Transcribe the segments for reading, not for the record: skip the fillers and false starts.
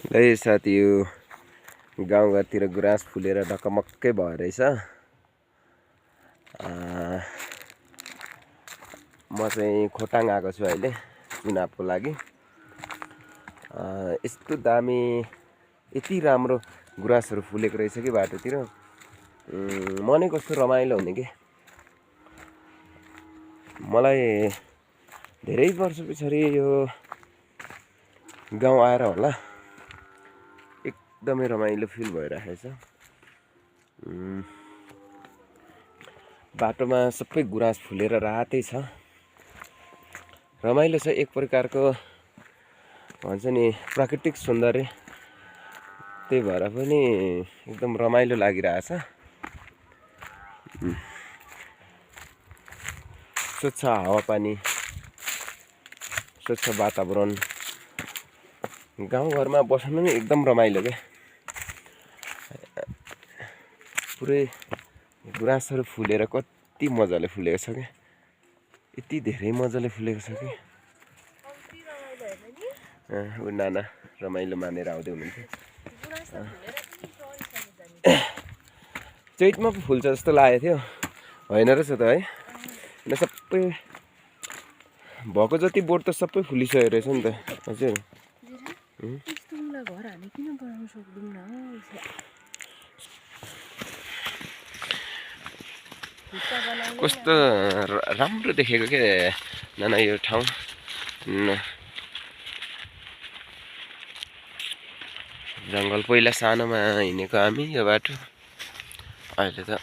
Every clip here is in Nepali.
ल साथी, यो गाउँघरतिर गुराँस फुलेर ढकमक्कै भयो रहेछ। म चाहिँ खोटाङ आएको छु अहिले चुनावको लागि। यस्तो दामी यति राम्रो गुराँसहरू फुलेको रहेछ कि बाटोतिर, मनै कस्तो रमाइलो हुने कि। मलाई धेरै वर्ष पछाडि यो गाउँ आएर होला एकदमै रमाइलो फिल भइरहेको छ। बाटोमा सबै गुराँस फुलेर रातै छ, रमाइलो छ। एक प्रकारको भन्छ नि प्राकृतिक सौन्दर्य, त्यही भएर पनि एकदम रमाइलो लागिरहेछ। स्वच्छ हावापानी, स्वच्छ वातावरण, गाउँघरमा बस्नु पनि एकदम रमाइलो क्या। पुरै गुराँसहरू फुलेर कति मजाले फुलेको छ क्या, यति धेरै मजाले फुलेको छ कि। ऊ नाना रमाइलो मानेर आउँदै हुनुहुन्थ्यो। चैतमा पो फुल्छ जस्तो लागेको थियो, होइन रहेछ त है। सबै भएको जति बोट त सबै फुलिसकेको रहेछ नि त। हजुर कस्तो राम्रो देखेको के नाना यो ठाउँ। जङ्गल पहिला सानोमा हिँडेको हामी यो बाटो, अहिले त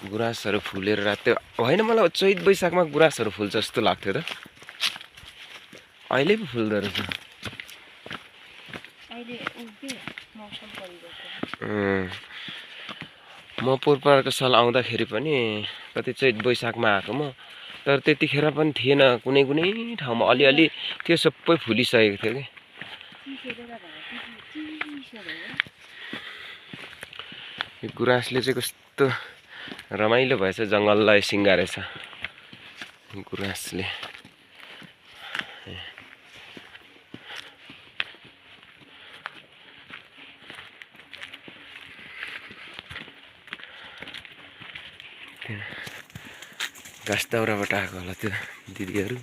गुराँसहरू फुलेर रातो। होइन, मलाई चैत वैशाखमा गुराँसहरू फुल्छ जस्तो लाग्थ्यो त, अहिले पो फुल्दो रहेछ। म पोहोरको साल आउँदाखेरि पनि कति चैत वैशाखमा आएको म, तर त्यतिखेर पनि थिएन, कुनै कुनै ठाउँमा अलिअलि त्यो सबै फुलिसकेको थियो कि। यो गुराँसले चाहिँ कस्तो रमाइलो भएछ, जङ्गललाई सिँगारेछ गुराँसले। घाँस दाउराबाट आएको होला त्यो दिदीहरू।